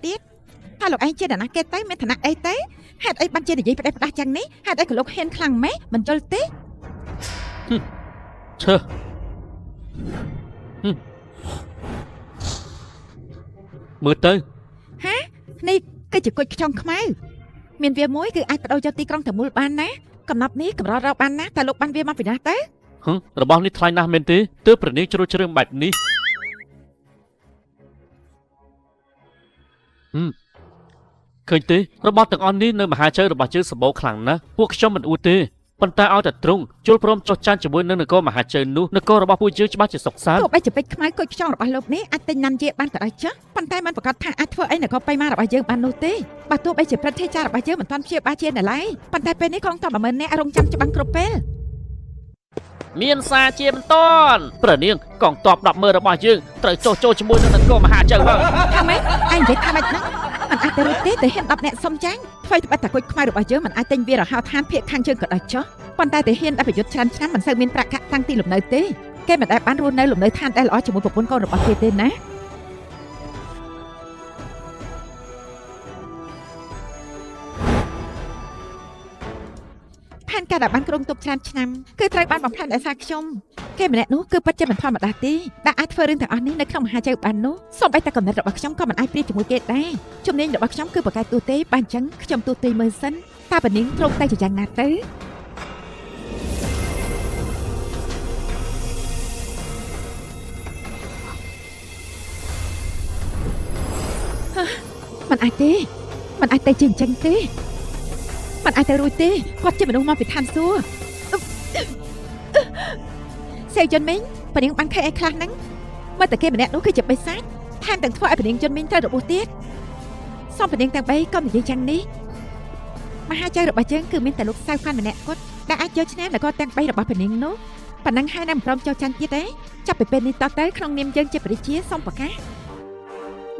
ទៀតហើយលោកឯងជានរណាគេទៅមានឋានៈអីទៅហេតុអីបានជានិយាយផ្ដេសផ្ដាស់ចឹងនេះហេតុអីក៏លោកហ៊ានខ្លាំងម៉េះមិនយល់ទេ ឈើហឹមមើលទៅ នេះគឺជាគុជខ្ចង់ខ្មៅមានវាមួយគឺអាចបដូរយកទីក្រុងទាំងមូលបានណាកំណប់នេះកម្ររកបានណាតែលោកបានវាមកពីណាទៅ ហឹមរបស់នេះថ្លៃណាស់មែនទេទើបព្រះនាងជ្រុលជ្រើមបែបនេះហឹមឃើញទេរបស់ទាំងអស់នេះនៅមហាជ័យរបស់យើងសម្បូរខ្លាំងណាស់ពួកខ្ញុំមិនអួតទេប៉ុន្តែឲ្យតែទ្រង់ជលព្រមចុះចានជាមួយនឹងនគរមហាជ័យនោះនគររបស់ពួកយើងច្បាស់ជាសុខសាន្ត ទោះបីជាពេជ្រខ្មៅគុជខ្ចង់របស់លោកនេះអាចទិញណាន់ជាបានក៏ដោយចុះប៉ុន្តែมันប្រកាសថាអាចធ្វើអីនគរបៃម៉ារបស់យើងបាននោះទេបើទោះបីជាព្រឹទ្ធាចារ្យរបស់យើងមិនទាន់ព្យាបាលជានៅឡើយប៉ុន្តែពេលនេះកងទ័ព10000នាក់រងចាំច្បាំងគ្រប់ពេល មានសារជាបន្ទាន់ព្រះនាងកងទ័ព100000របស់យើងត្រូវចុះចូលជាមួយនឹងនគរមហាជ័យហើយ ថាម៉េចឯងនិយាយថាម៉េចហ្នឹងมันអាចទៅរួចទេតែហ៊ាន10នាក់សុំចាញ់ថ្មីត្បិតតែគុជខ្មៅរបស់យើងมันអាចទិញវារហោឋានភាគខាងជើងក៏ដោយចុះប៉ុន្តែតែហ៊ានដែលប្រយុទ្ធច្រើនឆ្នាំមិនសូវមានប្រាក់កាក់តាំងទីលំនៅទេគេមិនដែលបានរស់នៅលំនៅឋានដែលល្អជាមួយប្រពន្ធកូនរបស់គេទេណាផែនការដែលបានគ្រោងទុកច្រើនឆ្នាំគឺត្រូវបានបំផ្លាញដោយសារខ្ញុំគេម្នាក់នោះគឺពិតជាមិនធម្មតាទេដែលអាចធ្វើរឿងទាំងអស់នេះនៅក្នុងមហាជ័យបាននោះសូម្បីតែកំណត់របស់ខ្ញុំក៏មិនអាចប្រៀបជាមួយគេដែរជំនាញរបស់ខ្ញុំគឺបកកែទោះទេបានអញ្ចឹងខ្ញុំទោះទេមើលសិនតើប៉នាងទ្រង់តែជាយ៉ាងណាទៅហ៎មិនអាចទេមិនអាចទៅជាអញ្ចឹងទេមិនអាចទៅរួចទេគាត់ជាមនុស្សមកពីឋានសួគ៌សេវយន្តមីងប៉នាងបានខេអីខ្លះហ្នឹងមើលតែគេម្នាក់នោះគឺជាបិសាចថែមទាំងធ្វើឲ្យប៉នាងយន្តមីងត្រូវរបួសទៀតសូមប៉នាងទាំងបីកុំនិយាយយ៉ាងនេះមហាចៅរបស់យើងគឺមានតែលោកសៅហ្វាន់ម្នាក់គាត់ដែលអាចយកឈ្នះនគរទាំងបីរបស់ប៉នាងនោះប៉ណ្ណឹងហើយនៅមិនព្រមចោះចាញ់ទៀតទេចាប់ពីពេលនេះតទៅក្នុងនាមយើងជាប្រជាសូមប្រកាស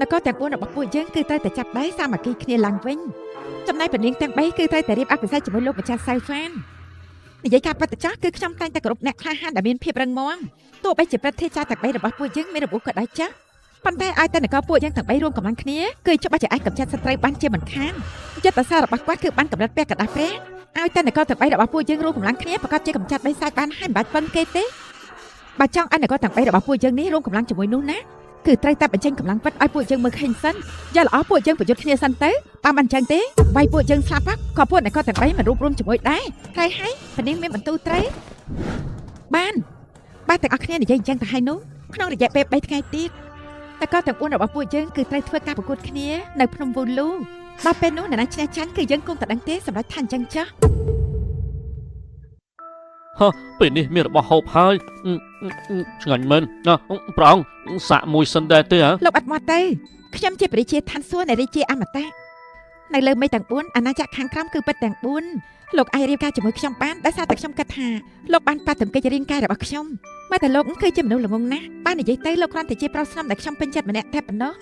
នគរទាំង4របស់ពួកយើងគឺត្រូវតែចាប់ដៃសាមគ្គីគ្នាឡើងវិញចំណែកប៉នាងទាំង3គឺត្រូវតែរៀបអភិសេកជាមួយលោកម្ចាស់សៅហ្វាននិយាយការពិតទៅចាស់គឺខ្ញុំតែងតែគោរពអ្នកក្លាហានដែលមានភាពរឹងមាំទោះបីជាព្រឹទ្ធាចារ្យទាំង3របស់ពួកយើងមានរបួសក៏ដោយចាស់ប៉ុន្តែឲ្យតែនគរពួកយើងទាំង3រួមកម្លាំងគ្នាគឺច្បាស់ជាអាចកម្ចាត់សត្រូវបានជាមិនខានយុទ្ធសាស្ត្ររបស់គាត់គឺបានកម្រិតពាក់កណ្ដាស់ព្រះឲ្យតែនគរទាំង3របស់ពួកយើងរួមកម្លាំងគ្នាប្រកាសជាកម្ចាត់បិសាចបានហើយមិនបាច់ពឹងគេទេបើចង់ឲ្យនគរទាំង3របស់ពួកយើងនេះរួមកម្លាំងជាមួយនោះណាគឺត្រូវតែបញ្ចេញកម្លាំងពិតឲ្យពួកយើងមើលឃើញសិនយ៉ាល្អពួកយើងប្រយុទ្ធគ្នាសិនទៅបើមិនអញ្ចឹងទេវាយពួកយើងស្លាប់ក៏ពួកនគរទាំង3មិនរួបរួមជាមួយដែរត្រូវហើយពនាងមានបន្ទូត្រូវបានបាទទាំងអស់គ្នានិយាយអញ្ចឹងទៅហើយនោះក្នុងរយៈពេល3ថ្ងៃទៀតតកទាំង4របស់ពួកយើងគឺត្រូវធ្វើការប្រកួតគ្នានៅភ្នំវូលូដល់ពេលនោះអ្នកណាឈ្នះចាញ់គឺយើងគង់តែដឹងទេសម្រាប់ថាអញ្ចឹងចាស់ ពេលនេះមានរបស់ហូបហើយអឺអឺអឺឆ្ងាញ់មែនណាព្រះអង្គសាក់មួយសិនដែរទេហ៎ លោកអត់មកទៅខ្ញុំជាព្រះរាជាឋានសួគ៌នៃរាជាអមតៈនៅលើមេឃទាំង4អាណាចក្រខាងក្រោមគឺពិតទាំង4លោកអាចរៀបការជាមួយខ្ញុំបានដោយសារតែខ្ញុំគិតថាលោកបានប៉ះទង្គិចរាងកាយរបស់ខ្ញុំមកតែលោកគឺជាមនុស្សល្ងងណាស់បាននិយាយទៅលោកគ្រាន់តែជាប្រុសស្នំដែលខ្ញុំពេញចិត្តម្នាក់តែប៉ុណ្ណោះ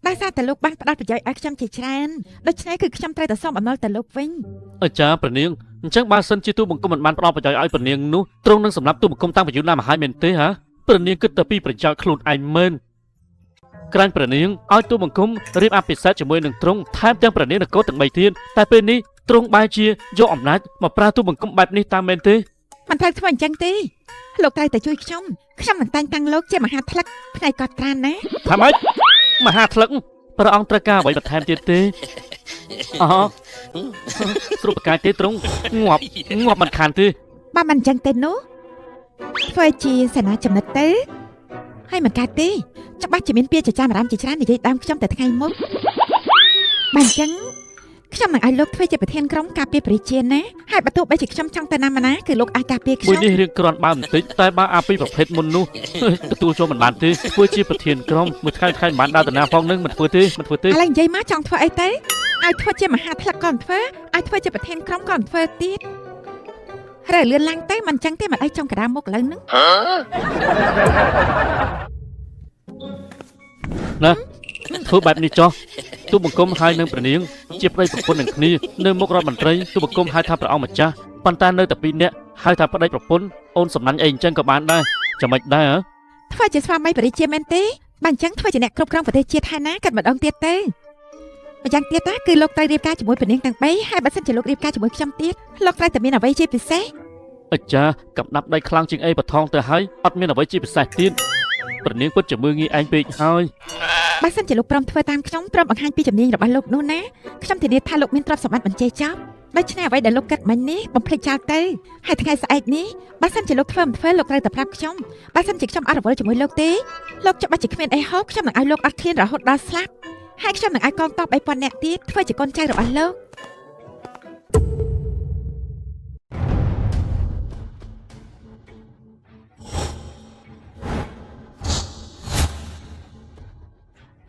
ដោយសារតែលោកបានផ្ដល់ប្រយោជន៍ឲ្យខ្ញុំជាច្រើនដូច្នេះគឺខ្ញុំត្រូវតែសូមអំណុលទៅលោកវិញ អាចារ្យព្រះនាងអញ្ចឹងបើសិនជាទូបង្គំមិនបានផ្ដល់ប្រយោជន៍ឲ្យព្រះនាងនោះទ្រង់នឹងសម្លាប់ទូបង្គំតាំងពីយូរណាស់មកហើយមែនទេហ៎ព្រះនាងគិតតែពីប្រយោជន៍ខ្លួនឯងមែនក្រាញ់ព្រះនាងឲ្យទូបង្គំរៀបអភិសេកជាមួយនឹងទ្រង់ថែមទាំងព្រះនាងនគរទាំង3ទៀតតែពេលនេះទ្រង់បែរជាយកអំណាចមកប្រើទូបង្គំបែបនេះតាមមែនទេ មិនត្រូវធ្វើអញ្ចឹងទេលោកត្រូវតែជួយខ្ញុំខ្ញុំនឹងតែងតាំងលោកជាមហាថ្លឹកផ្នែកកត់ត្រាណា ថាម៉េចមហាថ្លឹកព្រះអង្គត្រូវការអ្វីបន្ថែមទៀតទេអូស្រុបកាយទេទ្រង់ងាប់ងាប់មិនខានទេ បើមិនអញ្ចឹងទេនោះធ្វើជាសេនាចំណិតទៅហើយមិនកើតទេច្បាស់ជាមានពាក្យចចាមអារាមជាច្រើននិយាយដើមខ្ញុំតែថ្ងៃមុនបើអញ្ចឹងខ្ញុំនឹងឲ្យលោកធ្វើជាប្រធានក្រុមការពារប្រជាជាតិណាហើយបើទោះបីជាខ្ញុំចង់ទៅណាមកណាគឺលោកអាចការពារខ្ញុំ មួយនេះរៀងគ្រាន់បើបន្តិចតែបើអាពីប្រភេទមុននោះ ទទួលចូលមិនបានទេធ្វើជាប្រធានក្រុមមួយថ្ងៃថ្ងៃមិនបានដើរតាណាផងនឹងមិនធ្វើទេមិនធ្វើទេ ឥឡូវនិយាយមកចង់ធ្វើអីទៅឲ្យធ្វើជាមហាថ្លឹកក៏មិនធ្វើឲ្យធ្វើជាប្រធានក្រុមក៏មិនធ្វើទៀតរើលឿនឡើងទៅមិនអញ្ចឹងទេមិនអីចំកណ្ដាលមុខឥឡូវហ្នឹង ធ្វើបែបនេះចោះទូបង្គំហើយនឹងព្រះនាងជាប្តីប្រពន្ធនឹងគ្នានៅមុខរដ្ឋមន្ត្រីទូបង្គំហៅថាព្រះអង្គម្ចាស់ ប៉ុន្តែនៅតែពីរនាក់ហៅថាប្តីប្រពន្ធអូនសំណាញ់អីអញ្ចឹងក៏បានដែរចាំមិនដែរហ៎ ធ្វើជាស្វាមីបរិជាមែនទេបើអញ្ចឹងធ្វើជាអ្នកគ្រប់គ្រងប្រទេសជាតិហើយណាកាត់ម្ដងទៀតទៅម្យ៉ាងទៀតណាគឺលោកត្រូវរៀបការជាមួយព្រះនាងទាំង3ហើយបើសិនជាលោករៀបការជាមួយខ្ញុំទៀតលោកត្រូវតែមានអ្វីជាពិសេស អច្ចាកំដាប់ដៃខ្លាំងជាងអីបថងទៅហើយអត់មានអ្វីជាពិសេសទៀតព្រះនាងពិតជាមើងងាយឯងពេកហើយ បើសិនជាលោកព្រមធ្វើតាមខ្ញុំព្រមបង្ហាញពីជំនាញរបស់លោកនោះណាខ្ញុំធានាថាលោកមានទ្រព្យសម្បត្តិមិនចេះចប់ដូច្នេះអ្វីដែលលោកគិតមិញនេះបំភ្លេចចោលទៅហើយថ្ងៃស្អែកនេះបើសិនជាលោកធ្វើមិនធ្វើលោកត្រូវតែប្រាប់ខ្ញុំបើសិនជាខ្ញុំអត់រវល់ជាមួយលោកទេលោកច្បាស់ជាគ្មានអីហូបខ្ញុំនឹងឲ្យលោកអត់ឃ្លានរហូតដល់ស្លាប់ហើយខ្ញុំនឹងឲ្យកងទ័ព3000នាក់ទៀតធ្វើជាកូនចៅរបស់លោក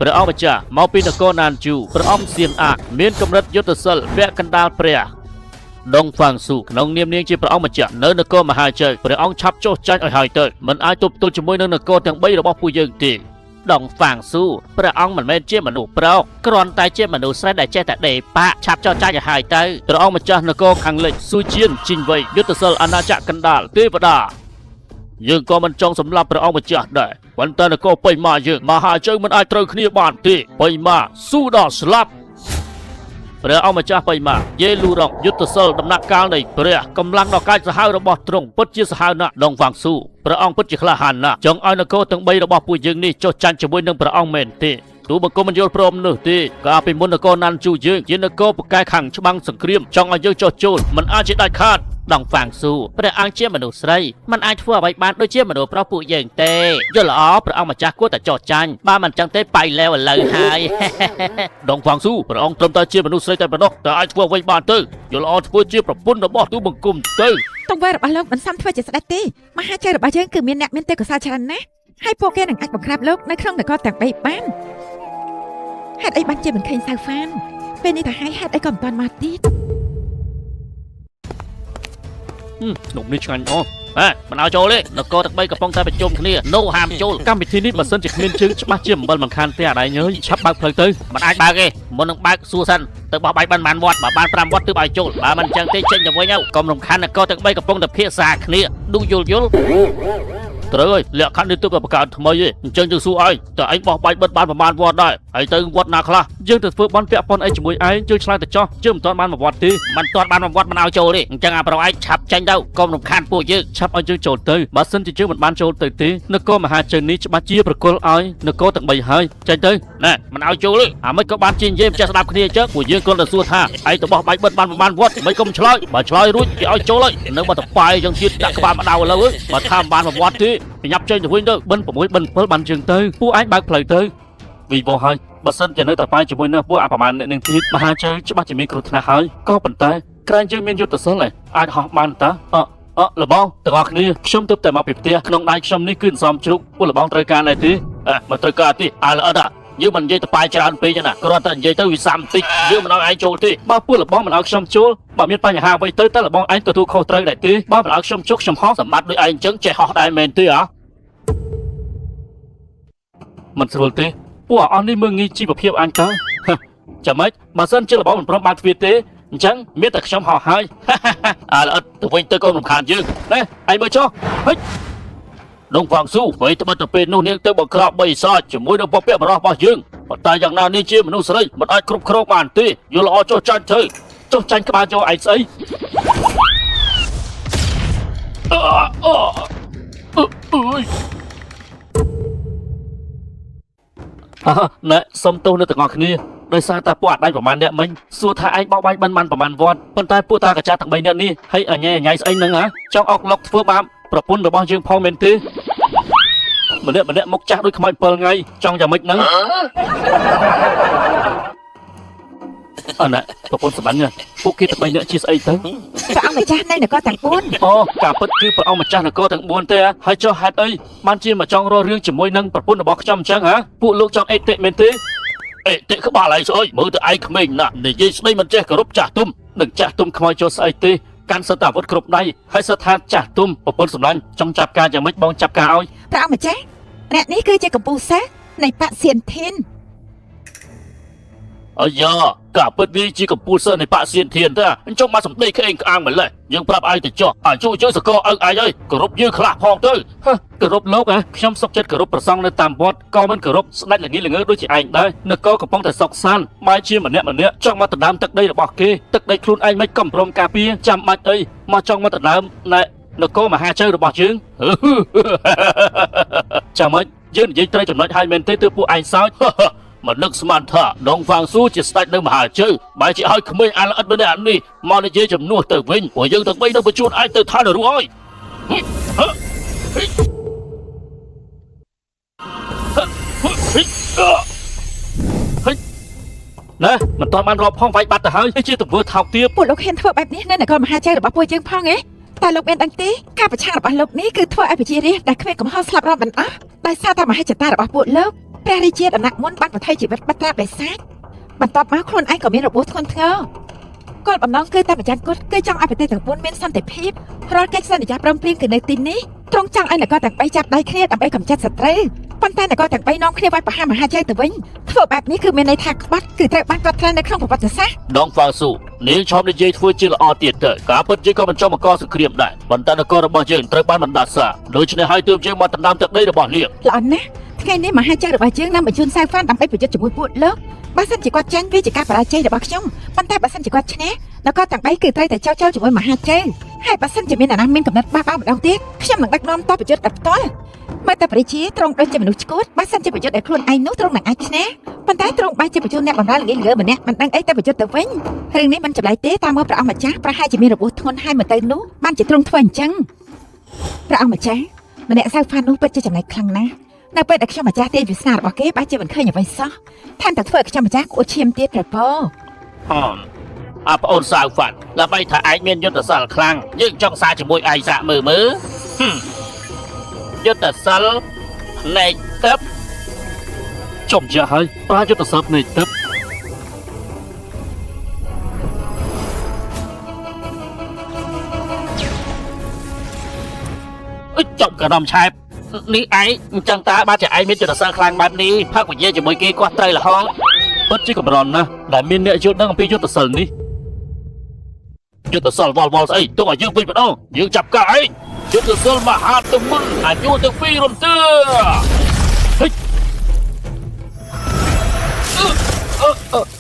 ព្រះអង្គម្ចាស់មកពីនគរណានជូព្រះអង្គសៀនអាកមានកម្រិតយុទ្ធសិលវគ្គកណ្ដាលព្រះដងហ្វាងស៊ូក្នុងនាមនាងជាព្រះអង្គម្ចាស់នៅនគរមហាជ័យព្រះអង្គឆាប់ចុះចាញ់ឲ្យហើយទៅមិនអាចទប់ទល់ជាមួយនឹងនគរទាំង3របស់ពួកយើងទេដងហ្វាងស៊ូព្រះអង្គមិនមែនជាមនុស្សប្រុសគ្រាន់តែជាមនុស្សស្រីដែលចេះតែដេប៉ាក់ឆាប់ចុះចាញ់ឲ្យហើយទៅព្រះអង្គម្ចាស់នគរខាងលិចស៊ូជៀនជីងវៃយុទ្ធសិលអាណាចក្រកណ្ដាលទេវតាយើងក៏មិនចង់សម្លាប់ព្រះអង្គម្ចាស់ដែរប៉ុន្តែនគរបៃម៉ាយើងមហាជើងមិនអាចត្រូវគ្នាបានទេបៃម៉ាស៊ូដល់ស្លាប់ព្រះអង្គម្ចាស់បៃម៉ាយេលូរ៉ុងយុទ្ធសិលដំណាក់កាលនៃព្រះកម្លាំងដ៏កាចសាហាវរបស់ទ្រង់ពិតជាសាហាវណាស់ដងហ្វាងស៊ូព្រះអង្គពិតជាក្លាហានណាស់ចង់ឲ្យនគរទាំង3របស់ពួកយើងនេះចុះចាញ់ជាមួយនឹងព្រះអង្គមែនទេទូបង្គំមិនយល់ព្រមនោះទេកាលពីមុននគរណានជូយើងជានគរពូកែខាងច្បាំងសង្គ្រាមចង់ឲ្យយើងចុះចូលមិនអាចជាដាច់ខាតដងហ្វាងស៊ូព្រះអង្គជាមនុស្សស្រីมันអាចធ្វើអ្វីបានដូចជាមនុស្សប្រុសពួកយើងទេយល់ល្អព្រះអង្គម្ចាស់គួរតែចុះចាញ់បើមិនចឹងទេបៃលែវឥឡូវហើយ ដងហ្វាងស៊ូព្រះអង្គត្រឹមតែជាមនុស្សស្រីតែប៉ុណ្ណោះតែអាចធ្វើអ្វីបានទៅយល់ល្អធ្វើជាប្រពន្ធរបស់ទូបង្គំទៅ ទង្វើរបស់លោកមិនសមធ្វើជាស្ដេចទេមហាជ័យរបស់យើងគឺមានអ្នកមានទេពកោសល្យច្រើនណាស់ហើយពួកគេនឹងអាចបង្ក្រាបលោកនៅក្នុងនគរទាំង3បានហេតុអីបានជាមិនឃើញសៅហ្វានពេលនេះទៅហើយហេតុអីក៏មិនទាន់មកទៀត នំនេះឆ្ងាញ់អស់ហេមិនឲ្យចូលទេនគរទាំង3កំពុងតែប្រជុំគ្នានោះហាមចូលកម្មវិធីនេះបើសិនជាគ្មានជើងច្បាស់ជាអំបិលមិនខានទេអាដៃញើយឆាប់បើកផ្លូវទៅមិនអាចបើកទេមុននឹងបើកសួរសិនទៅបោះបាយបានប៉ុន្មានវត្តបើបាន5វត្តទើបឲ្យចូលបើមិនចឹងទេចេញទៅវិញហើយកុំរំខាននគរទាំង3កំពុងតែភាសាគ្នាឌូយល់យល់ត្រូវហើយលក្ខខណ្ឌនេះទើបតែបង្កើតថ្មីឯងអញ្ចឹងយើងសួរឯងតើឯងបោះបាយបិទបានប្រមាណវត្តដែរហើយទៅវត្តណាខ្លះយើងទៅធ្វើបន់ពាក់ព័ន្ធអីជាមួយឯងយើងឆ្លើយទៅចោះយើងមិនទាន់បានមួយវត្តទេមិនទាន់បានមួយវត្តមិនឲ្យចូលទេអញ្ចឹងអាប្រុសឯងឆាប់ចេញទៅកុំរំខានពួកយើងឆាប់ឲ្យយើងចូលទៅបើសិនជាយើងមិនបានចូលទៅទេនគរមហាជ័យនេះច្បាស់ជាប្រគល់ឲ្យនគរទាំង3ហើយចេញទៅណែមិនឲ្យចូលទេអាមិនក៏បានជានិយាយមិនចេះស្ដាប់គ្នាអញ្ចឹងពួកយើងគ្រាន់តែសួរថាឯងទៅបោះបាយបិទបានប្រមាណវត្តមិនកុំឆ្លើយបើឆ្លើយរួចគេឲ្យចូលហើយនៅបើតបាយអញ្ចឹងទៀតដាក់ក្បាលមកដៅឥឡូវបើថាមិនបានមួយវត្តទេប្រញាប់ចេញទៅវិញទៅបិណ្ឌ6បិណ្ឌ7បានជើងទៅពួកឯងបើកផ្លូវទៅវីបោះហើយបើសិនជានៅតែបាយជាមួយនឹងពួកអាប្រមាណអ្នកនឹងទៀតមហាជ័យច្បាស់ជាមានគ្រោះថ្នាក់ហើយក៏ប៉ុន្តែក្រែងយើងមានយុទ្ធសិលឯងអាចហោះបានតាអអលបងទាំងអស់គ្នាខ្ញុំទើបតែមកពីផ្ទះក្នុងដៃខ្ញុំនេះគឺអន្សមជ្រូកពួកលបងត្រូវការដែរទេអេមកត្រូវការទេអាល្អិតយើងមិននិយាយតបាយច្រើនពេកណាគ្រាន់តែនិយាយទៅវាសាំតិចយើងមិនឲ្យឯងចូលទេបើពួកលបងមិនឲ្យខ្ញុំចូលបើមានបញ្ហាអ្វីទៅតើលបងឯងទទួលខុសត្រូវដែរទេបើមិនឲ្យខ្ញុំជុកខ្ញុំហោះសម្បត្តិដូចឯងអញ្ចឹងចេះហោះដែរមែនទេអមិនស្រួលទេពួកអស់នេះមើងងាយជីវភាពអញតើចាំម៉េចបើសិនជាលបងមិនព្រមបើកទ្វារទេអញ្ចឹងមានតែខ្ញុំហោះហើយ អាល្អិតទៅវិញទៅកុំរំខានយើងណែឯងមើលចុះហិចដងហ្វាងស៊ូអ្វីត្បិតទៅពេលនោះនាងទៅបង្ក្រាបបីសាចជាមួយនឹងពពកបរោះរបស់យើងប៉ុន្តែយ៉ាងណានេះជាមនុស្សស្រីមិនអាចគ្រប់គ្រងបានទេយល់ល្អចុះចាញ់ទៅចុះចាញ់ក្បាលយកឯងស្អីអឺអឺអឺអើយណែសុំទោសនៅទាំងអស់គ្នាដោយសារតែពួកអាដៃប្រហែលអ្នកមិញសួរថាឯងបោកបាញ់បិណ្ឌបានប្រហែលវត្តប៉ុន្តែពួកតាកាចាទាំង3នាក់នេះហើយអញញ៉ៃស្អីហ្នឹងហ៎ចង់អុកឡុកធ្វើបាបប្រពន្ធរបស់យើងផងមែនទេម្នាក់ម្នាក់មុខចាស់ដូចខ្មោច7ថ្ងៃចង់យ៉ាងម៉េចហ្នឹងអណែប្រពន្ធសម្លាញ់ពួកគេទាំង3នាក់ជាស្អីទៅ ព្រះអង្គម្ចាស់នៃនគរទាំង4 អូការពិតគឺព្រះអង្គម្ចាស់នគរទាំង4ទេហើយចុះហេតុអីបានជាមកចង់រករឿងជាមួយនឹងប្រពន្ធរបស់ខ្ញុំអញ្ចឹងហ៎ពួកលោកចង់អេតិមែនទេអេតិក្បាលឯងស្អុយមើលទៅឯងក្មេងណាស់និយាយស្ដីមិនចេះគោរពចាស់ទុំនឹងចាស់ទុំខ្មោចចូលស្អីទេកាន់សិតតែអាវុធគ្រប់ដៃហើយសិតថាចាស់ទុំប្រពន្ធសម្លាញ់ចង់ចាប់ការយ៉ាងម៉េចបងចាប់ការឲ្យ ព្រះអង្គម្ចាស់អ្នកនេះគឺជាកម្ពុជាសិស្សនៃបក្សសៀនធាន អាយ៉ាការពិតវាជាកម្ពុជាសិស្សនៃបកសៀនធានតាអញ្ចឹងមកសម្ដីក្អេងក្អាងម្លេះយើងប្រាប់ឯងទៅចុះអាជួយជួយសកលឪឯងអើយគោរពយើងខ្លះផងទៅ ហឺគោរពលោកហ៎ខ្ញុំសុកចិត្តគោរពប្រសង់នៅតាមវត្តក៏មិនគោរពស្ដេចល្ងីល្ងើដូចជាឯងដែរនគរកំពុងតែសុកសានបែរជាម្នាក់ម្នាក់ចង់មកដណ្ដើមទឹកដីរបស់គេទឹកដីខ្លួនឯងមិនកំព្រមការពារចាំបាច់អីមកចង់មកដណ្ដើមណែនគរមហាជើរបស់យើង ចាំម៉េចយើងនិយាយត្រូវចំណុចហើយមែនទេទើបពួកឯងសើច មិននឹកស្មានថាដងហ្វាងស៊ូជាស្ដេចនៅមហាជើបែរជាឲ្យក្មេងអាល្អិតម្នាក់នេះមកនិយាយជំនួសទៅវិញព្រោះយើងទាំងបីនឹងបញ្ជូនឯងទៅឋាននរកហើយ ណាមិនទាន់បានរាប់ផងវាយបាត់ទៅហើយនេះជាទង្វើថោកទាប ពួកលោកហ៊ានធ្វើបែបនេះនៅនគរមហាជ័យរបស់ពួកយើងផងឯងតែលោកមានដឹងទេការប្រឆាំងរបស់លោកនេះគឺធ្វើឲ្យប្រជារាស្ត្រដែលគ្មានកំហុសស្លាប់រាប់មិនអស់ដោយសារតែមហិច្ឆតារបស់ពួកលោកព្រះរាជាដំណាក់មុនបានប្រថុយជីវិតបាត់ត្រាបិសាចបន្ទាប់មកខ្លួនឯងក៏មានរបួសធ្ងន់ធ្ងរគោលបំណងគឺតែម្យ៉ាងគត់គឺចង់ឲ្យប្រទេសទាំង៤មានសន្តិភាពរាល់កិច្ចសន្យាព្រមព្រៀងគឺនៅទីនេះទ្រង់ចង់ឲ្យនគរទាំងបីចាប់ដៃគ្នាដើម្បីកម្ចាត់សត្រូវប៉ុន្តែនគរទាំងបីនាំគ្នាវាយប្រហារមហាជ័យទៅវិញធ្វើបែបនេះគឺមានន័យថាក្បត់គឺត្រូវបានកត់ត្រានៅក្នុងប្រវត្តិសាស្ត្រ ដងហ្វាងស៊ូនាងឈប់និយាយធ្វើជាល្អទៀតទៅការពិតយើងក៏មិនចង់បង្កសង្គ្រាមដែរប៉ុន្តែនគររបស់យើងត្រូវបានបណ្ដាសាដូច្នេះហើយទើបយើងមកដណ្ដើមទឹកដីរបស់នាង ល្អណាស់ថ្ងៃនេះមហាចៅរបស់យើងនឹងបញ្ជូនសៅហ្វានដើម្បីប្រយុទ្ធជាមួយពួកលោកបើសិនជាគាត់ចាញ់វាជាការបរាជ័យរបស់ខ្ញុំប៉ុន្តែបើសិនជាគាត់ឈ្នះនគរទាំងបីគឺត្រូវតែចោលចោលជាមួយមហាចៅហើយបើសិនជាមានអ្នកណាមានកំណត់បះបោម្ដងទៀតខ្ញុំនឹងដឹកនាំតប្រយុទ្ធដោយផ្ទាល់មើលតែប្រជាត្រង់ដូចជាមនុស្សឈួតបើសិនជាប្រយុទ្ធដោយខ្លួនឯងនោះត្រង់នឹងអាចឈ្នះប៉ុន្តែត្រង់បែរជាបញ្ជូនអ្នកបម្រើល្ងាចល្ងើម្នាក់មិនដឹងអីតែប្រយុទ្ធទៅវិញរឿងនេះមិនចម្លែកទេតាមមើលព្រះអង្គម្ចាស់ប្រហែលជាមានរបួសធ្ងន់ហើយមកទៅនោះបានជាទ្រង់ធ្វើអញ្ចឹងព្រះអង្គម្ចាស់ម្នាក់សៅហ្វាននោះពិតជាចំណែកខ្លាំងណាស់ នៅពេលដែលខ្ញុំម្ចាស់ទាញវាសនារបស់គេបែរជាមិនឃើញអ្វីសោះថែមតែធ្វើឲ្យខ្ញុំម្ចាស់ក្អួតឈាមទៀតព្រះពោ អមអាប្អូនសាវហ្វាន់ដើម្បីថាឯងមានយុទ្ធសាស្ត្រខ្លាំងយើងចង់សារជាមួយឯងសាកមើលមើលហឹមយុទ្ធសាស្ត្រផ្នែកទឹក ចំយ៉ាហើយប្រើយុទ្ធសាស្ត្រនៃទឹក អុយចំកណ្ដំឆែបនេះឯងអញ្ចឹងតើបាទជាឯងមានយុទ្ធសាស្ត្រខ្លាំងបែបនេះផឹកវិញ្ញាជាមួយគេគាត់ត្រូវរហូត ពិតជាកម្រណាស់ដែលមានអ្នកយល់ដឹងអំពីយុទ្ធសាស្ត្រនេះ យុទ្ធសាស្ត្រវល់វល់ស្អីទុកឲ្យយើងវិញម្ដងយើងចាប់ការឯងយុទ្ធសាស្ត្រមហាទមនអាយុទាំងពីររំទើហិច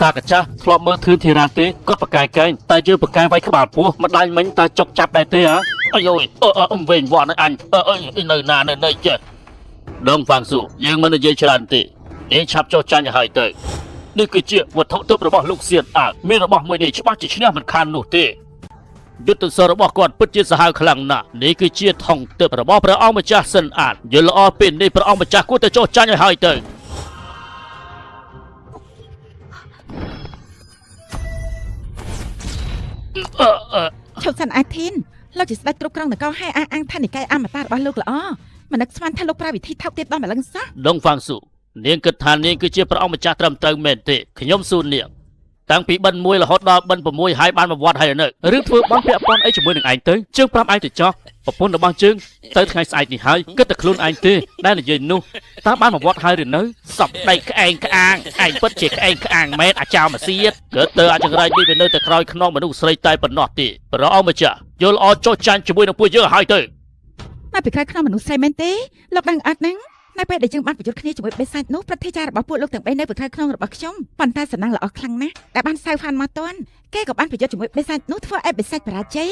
តាកាចាស់ធ្លាប់មើលធឿនធីរ៉ាទេគាត់ប្រកែកែងតែយើងប្រកែវាយក្បាលពោះម្ដាយមិញតើចុកចាប់ដែរទេហ៎ អាយយអឺអឺវិញវ៉ាន់អញអឺអើយនៅណានៅនៅចេះដងហ្វាងស៊ូយើងមិននិយាយច្រើនទេនាងឆាប់ចុះចាញ់ឲ្យហើយទៅនេះគឺជាវត្ថុទិព្វរបស់លោកសៀនអាមានរបស់មួយនេះច្បាស់ជាឈ្នះមិនខាននោះទេយុទ្ធសាស្ត្ររបស់គាត់ពិតជាសាហាវខ្លាំងណាស់នេះគឺជាថងទិព្វរបស់ព្រះអង្គម្ចាស់សិនអាតយល់ល្អពេលនេះព្រះអង្គម្ចាស់គួរតែចុះចាញ់ឲ្យហើយទៅ អឺអឺ ឈប់សិនអាធីនលោកជាស្ដេចគ្រប់គ្រងនគរហើយអះអាងថានិកាយអមតៈរបស់លោកល្អមិននឹកស្មានថាលោកប្រើវិធីថោកទាបដល់ម្លឹងសោះ ដងហ្វាងស៊ូនាងគិតថានាងគឺជាព្រះអង្គម្ចាស់ត្រឹមត្រូវមែនទេខ្ញុំសួរនាងតាំងពីបិណ្ឌ1រហូតដល់បិណ្ឌ6ហើយបានមកវត្តហើយនៅ រឿងធ្វើបន់ពាក់ព័ន្ធអីជាមួយនឹងឯងទៅជើងប្រាប់ឯងទៅចោះប្រពន្ធរបស់ជើងទៅថ្ងៃស្អែកនេះហើយគិតតែខ្លួនឯងទេដែលនិយាយនោះតើបានមកវត្តហើយឬនៅ សពដីក្អែងក្អាងឯងពិតជាក្អែងក្អាងមែនអាចោមសៀតគិតទៅអាចង្រៃនេះវានៅតែក្រោយខ្នងមនុស្សស្រីតែប៉ុណ្ណោះទេព្រះអង្គម្ចាស់យល់ល្អចុះចាញ់ជាមួយនឹងពួកយើងឲ្យហើយទៅ មកពីក្រៅក្នុងមនុស្សស្រីមែនទេលោកដឹងអត់ហ្នឹងនៅពេលដែលយើងបានប្រយុទ្ធគ្នាជាមួយបេសាចនោះប្រតិចាររបស់ពួកលោកទាំងបីនៅពីក្រៅក្នុងរបស់ខ្ញុំប៉ុន្តែសំណាងល្អខ្លាំងណាស់ដែលបានសៅហ្វានមកទាន់គេក៏បានប្រយុទ្ធជាមួយបេសាចនោះធ្វើឲ្យបេសាចបរាជ័យ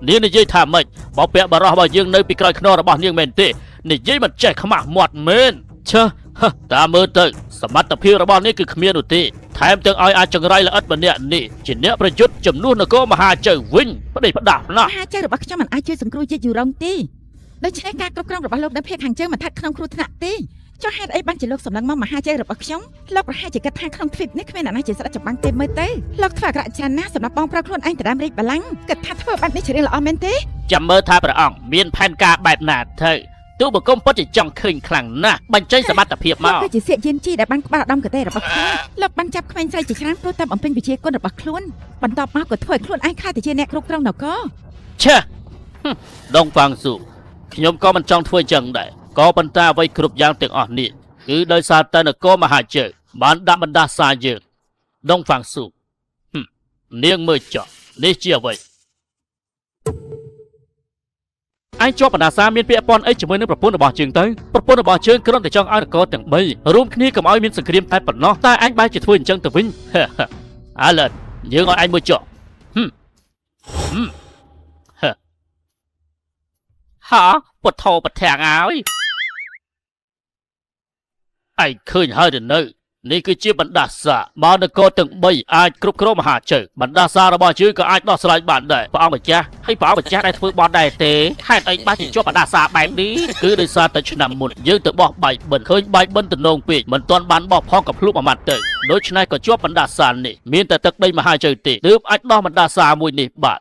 នាងនិយាយថាម៉េចបើពាក់បរោះរបស់យើងនៅពីក្រោយខ្នងរបស់នាងមែនទេនិយាយមិនចេះខ្មាស់មាត់មែនឆើហឺតាមមើលទៅសមត្ថភាពរបស់នាងគឺគ្មាននោះទេថែមទាំងឲ្យអាចង្រៃល្អិតម្នាក់នេះជាអ្នកប្រយុទ្ធជំនួសនគរមហាជើវិញប្តេជ្ញាផ្ដាស់ណាស់ មហាចៅរបស់ខ្ញុំមិនអាចជួយសង្គ្រោះជាតិយូរ៉ុងទេដូច្នេះការគ្រប់គ្រងរបស់លោកនៅភាគខាងជើងមិនស្ថិតក្នុងគ្រោះថ្នាក់ទេចុះហេតុអីបានជាលោកសម្លឹងមកមហាជ័យរបស់ខ្ញុំលោកប្រហែលជាគិតថាក្នុងទ្វីបនេះគ្មានអ្នកណាជាស្ដេចចម្បាំងទេមើលទៅលោកធ្វើអាក្រក់ច្រើនណាស់សម្រាប់បងប្រុសខ្លួនឯងទៅដើមរាជបល្ល័ង្កគិតថាធ្វើបែបនេះជារឿងល្អមែនទេ ចាំមើលថាព្រះអង្គមានផែនការបែបណាទៅទូបង្គំពិតជាចង់ឃើញខ្លាំងណាស់បញ្ចេញសមត្ថភាពមក លោកគឺជាសៀកយានជីដែលបានក្បាលឧត្តមកតេរបស់ខ្លួនលោកបានចាប់ក្មេងស្រីជាច្រើនព្រោះតែបំពេញវិជាគុណរបស់ខ្លួនបន្ទាប់មកក៏ធ្វើឲ្យខ្លួនឯងខ្លាចទៅជាអ្នកគ្រប់គ្រងនគរ ឆេះហឹមដងហ្វាងស៊ូខ្ញុំក៏មិនចង់ធ្វើអញ្ចឹងដែរក៏ប៉ុន្តែអ្វីគ្រប់យ៉ាងទាំងអស់នេះ គឺដោយសារតែនគរមហាជើបានដាក់បណ្ដាសាយើងដងហ្វាំងស៊ូហឹមនាងមើលចុះនេះជាអ្វី ឯងជាប់បណ្ដាសាមានពាក់ព័ន្ធអីជាមួយនឹងប្រពន្ធរបស់ជើងទៅប្រពន្ធរបស់ជើងគ្រាន់តែចង់ឲ្យនគរទាំង3រួមគ្នាកុំឲ្យមានសង្គ្រាមតែប៉ុណ្ណោះតែឯងបែរជាធ្វើអញ្ចឹងទៅវិញ អាឡិនយើងឲ្យឯងមើលចុះហឹមហឹមហឺហាពធោពធាំងហើយឯងឃើញហើយទៅនៅនេះគឺជាបណ្ដាសាបើនគរទាំង3អាចគ្រប់គ្រងមហាជើបណ្ដាសារបស់យើងក៏អាចដោះស្រាយបានដែរព្រះអង្គម្ចាស់ហើយព្រះអង្គម្ចាស់ដែលធ្វើបន់ដែរទេហេតុអីបានជាជាប់បណ្ដាសាបែបនេះគឺដោយសារតែឆ្នាំមុនយើងទៅបោះបាយបិណ្ឌឃើញបាយបិណ្ឌទំនងពេកមិនទាន់បានបោះផងក៏ភ្លុកមួយម៉ាត់ទៅដូច្នេះក៏ជាប់បណ្ដាសានេះមានតែទឹកដីមហាជើទេទើបអាចដោះបណ្ដាសាមួយនេះបាទ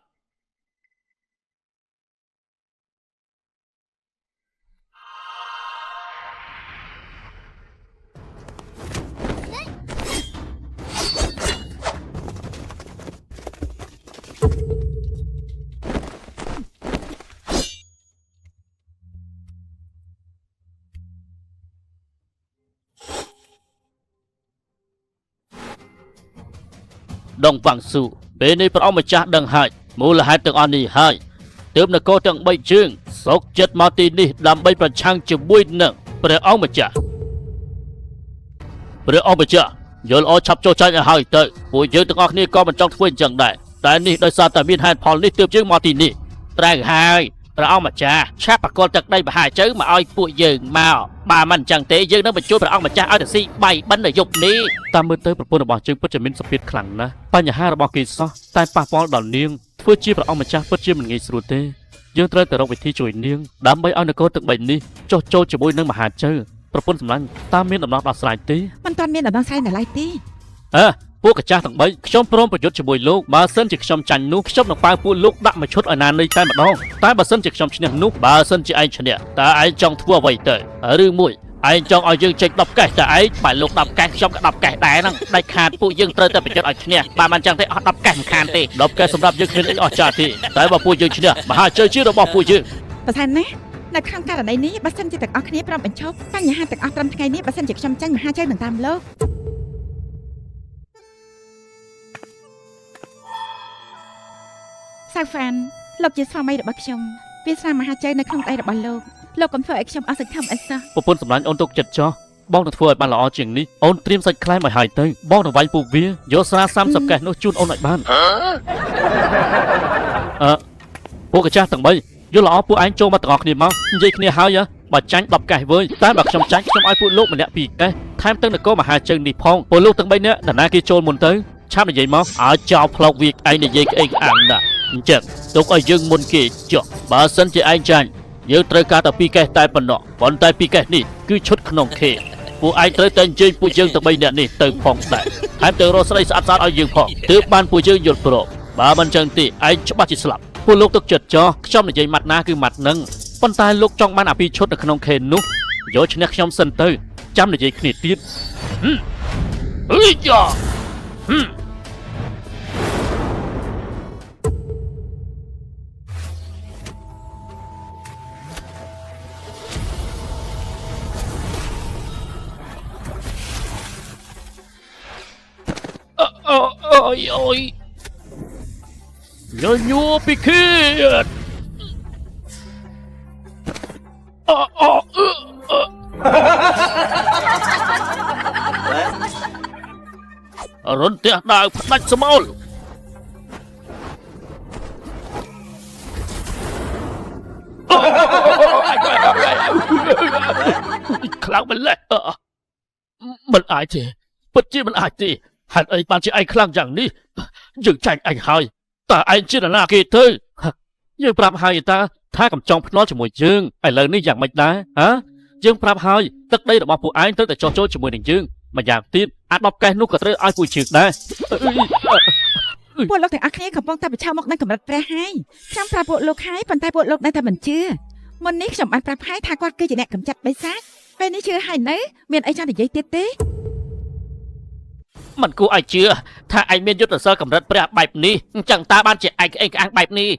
ដងវ៉ាំងស៊ូពេលនេះព្រះអង្គម្ចាស់ដឹងហើយមូលហេតុទាំងអស់នេះហើយទើបនគរទាំង3ជើងសុកចិត្តមកទីនេះដើម្បីប្រឆាំងជាមួយនឹងព្រះអង្គម្ចាស់ព្រះអង្គម្ចាស់យល់អឆាប់ចុះចាញ់ឲ្យហើយទៅពួកយើងទាំងអស់គ្នាក៏មិនចង់ធ្វើអញ្ចឹងដែរតែនេះដោយសារតែមានហេតុផលនេះទើបយើងមកទីនេះត្រូវហើយព្រះអង្គម្ចាស់ឆាប់ប្រកល់ទឹកដីមហាជើមកឲ្យពួកយើងមកបើមិនអញ្ចឹងទេយើងនឹងបញ្ជូនព្រះអង្គម្ចាស់ឲ្យទៅស៊ីបាយបិណ្ឌនៅយប់នេះ តាមមើលទៅប្រពន្ធរបស់ជើងពិតជាមានសភាពខ្លាំងណាស់បញ្ហារបស់គេសោះតែប៉ះពាល់ដល់នាងធ្វើជាព្រះអង្គម្ចាស់ពិតជាមិនងាយស្រួលទេយើងត្រូវតែរកវិធីជួយនាងដើម្បីឲ្យនគរទាំង3នេះចុះចូលជាមួយនឹងមហាជើប្រពន្ធសម្លាញ់តើមានដំណោះដោះស្រាយទេ មិនទាន់មានដំណោះស្រាយនៅឡើយទេ អើពួកកាចាស់ទាំង3ខ្ញុំព្រមប្រយុទ្ធជាមួយលោកបើសិនជាខ្ញុំចាញ់នោះខ្ញុំនឹងប៉ាវពួកលោកដាក់មួយឈុតឲ្យណានៃតែម្ដងតែបើសិនជាខ្ញុំឈ្នះនោះ បើសិនជាឯងឈ្នះតើឯងចង់ធ្វើអ្វីទៅឬមួយឯងចង់ឲ្យយើងចេញ10កេះតើឯងបើលោក10កេះខ្ញុំក៏10កេះដែរហ្នឹងដាច់ខាតពួកយើងត្រូវតែប្រយុទ្ធឲ្យឈ្នះបើមិនចឹងទេអស់10កេះមិនខានទេ 10កែសម្រាប់យើងគ្មានអីអស្ចារ្យទេតែបើពួកយើងឈ្នះមហាជ័យជារបស់ពួកយើង ប្រសិនណានៅក្នុងករណីនេះបើសិនជាទាំងអស់គ្នាព្រមបញ្ឈប់បញ្ហាទាំងអស់ត្រឹមថ្ងៃនេះបើសិនជាខ្ញុំចាញ់មហាជ័យនឹងតាមលោកសៅហ្វានលោកជាស្វាមីរបស់ខ្ញុំវាសនាមហាជ័យនៅក្នុងដៃរបស់លោកលោកកុំធ្វើឲ្យខ្ញុំអស់សង្ឃឹមអីសោះ ប្រពន្ធសម្លាញ់អូនទុកចិត្តចោះបងនឹងធ្វើឲ្យបានល្អជាងនេះអូនត្រៀមសាច់ខ្លែមឲ្យហើយទៅបងនឹងវាយពួកវាយកស្រា30កេះនោះជូនអូនឲ្យបានអឺពួកកាចាស់ទាំង3យល់ល្អពួកឯងចូលមកទាំងអស់គ្នាមកនិយាយគ្នាហើយបើចាញ់10កេះវើយតែបើខ្ញុំចាញ់ខ្ញុំឲ្យពួកលោកម្នាក់2កេះថែមទាំងនគរមហាជើងនេះផងពួកលោកទាំង3នាក់នរណាគេចូលមុនទៅឆាប់និយាយមក ឲ្យចោលផ្លោកវាឯងនិយាយក្អេងក្អាងណាស់អញ្ចឹងទុកឲ្យយើងមុនគេចុះបើសិនជាឯងចាញ់យើងត្រូវការតែ2កេះតែប៉ុណ្ណោះប៉ុន្តែ2កេះនេះគឺឈុតក្នុងខេពួកឯងត្រូវតែអញ្ជើញពួកយើងទាំង3នាក់នេះទៅផងដែរថែមទាំងរកស្រីស្អាតៗឲ្យយើងផងទើបបានពួកយើងយល់ព្រមបើមិនចឹងទេឯងច្បាស់ជាស្លាប់ ពួកលោកទុកចិត្តចោះខ្ញុំនិយាយម៉ាត់ណាគឺម៉ាត់នឹងប៉ុន្តែលោកចង់បានអាពីឈុតនៅក្នុងខេននោះយកឈ្នះខ្ញុំសិនទៅចាំនិយាយគ្នាទៀត អើយយ៉ាអូអូយអូយញញួពិឃាតអូអូរន្ទះដាវផ្ដាច់ស្មោលខ្លាំងម្ល៉េះមិនអាចទេពិតជាមិនអាចទេហេតុអីបានជាឯងខ្លាំងយ៉ាងនេះយើងចាញ់ឯងហើយតើឯងជានរណាគេទៅ យើងប្រាប់ហើយតាថាកំចង់ភ្នាល់ជាមួយយើងឥឡូវនេះយ៉ាងម៉េចដែរហ៎យើងប្រាប់ហើយទឹកដីរបស់ពួកឯងត្រូវតែចោះចូលជាមួយនឹងយើងម្យ៉ាងទៀតអា10កេះនោះក៏ត្រូវឲ្យពួកជើងដែរ ពួកលោកទាំងអស់គ្នាកំពុងតែប្រឈមមុខនឹងកម្រិតព្រះហើយខ្ញុំប្រាប់ពួកលោកហើយប៉ុន្តែពួកលោកនៅតែមិនជឿមុននេះខ្ញុំបានប្រាប់ហើយថាគាត់គឺជាអ្នកកម្ចាត់បិសាចពេលនេះជឿហើយនៅមានអីចង់និយាយទៀតទេ មិនគួរឲ្យជឿថាឯងមានយុទ្ធសាស្ត្រកម្រិតព្រះបែបនេះអញ្ចឹងតើបានជាឯងក្អេងក្អាងបែបនេះ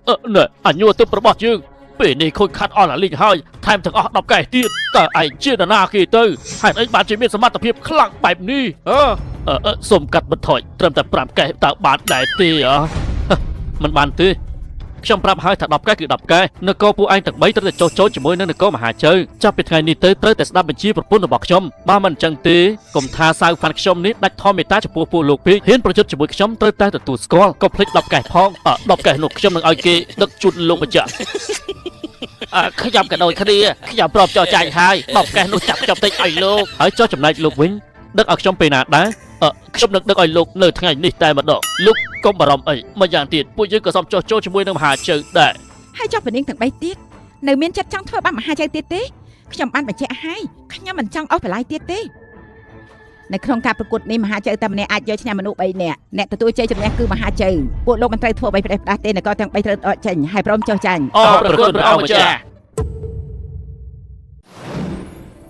អឺណែអញួរទឹករបស់យើង ពេលនេះខូចខាត់អស់ឡាលីងហើយថែមទាំងអស់10កែទៀតតើឯងជានរណាគេទៅហេតុអីបានជាមានសមត្ថភាពខ្លាំងបែបនេះអឺអឺអឺសូមកាត់បន្ថយត្រឹមតែ5កែតើបានដែរទេអ មិនបានទេខ្ញុំប្រាប់ហើយថា10កែគឺ10កែនគរពួកឯងទាំង3ត្រូវតែចុះចូលជាមួយនឹងនគរមហាជើចាប់ពីថ្ងៃនេះទៅត្រូវតែស្ដាប់បញ្ជាប្រពន្ធរបស់ខ្ញុំបើមិនអញ្ចឹងទេកុំថាសៅហ្វាន់ខ្ញុំនេះដាច់ធម៌មេត្តាចំពោះពួកលោកពេកហ៊ានប្រយុទ្ធជាមួយខ្ញុំត្រូវតែទទួលស្គាល់កុំភ្លេច10កែផងអ10កែនោះខ្ញុំនឹងឲ្យគេដឹកជូនលោកម្ចាស់អើខ្ញុំក៏ដូចគ្នាខ្ញុំព្រមចោះចាញ់ហើយ10កែនោះចាប់ខ្ញុំតិចឲ្យលោកហើយចោះចំណែកលោកវិញដឹកឲ្យខ្ញុំពេលណាដែរអឺខ្ញុំនឹងដឹកឲ្យលោកនៅថ្ងៃនេះតែម្ដងលោកកុំបារម្ភអីម្យ៉ាងទៀតពួកយើងក៏សមចោះចូលជាមួយនឹងមហាជើដែរ ហើយចុះព្រះនាងទាំង3ទៀតនៅមានចិត្តចង់ធ្វើបាបមហាចៅទៀតទេខ្ញុំបានបញ្ជាក់ឲ្យខ្ញុំមិនចង់អស់បន្លាយទៀតទេនៅក្នុងការប្រកួតនេះមហាចៅតែម្នាក់អាចយកឈ្នះមនុស្ស3នាក់អ្នកទទួលជ័យជំនះគឺមហាចៅពួកលោកមិនត្រូវធ្វើអ្វីផ្ដេសផ្ដាស់ទេនគរទាំង3ត្រូវដកចេញហើយព្រមចុះចាញ់ អរព្រះគុណព្រះអង្គម្ចាស់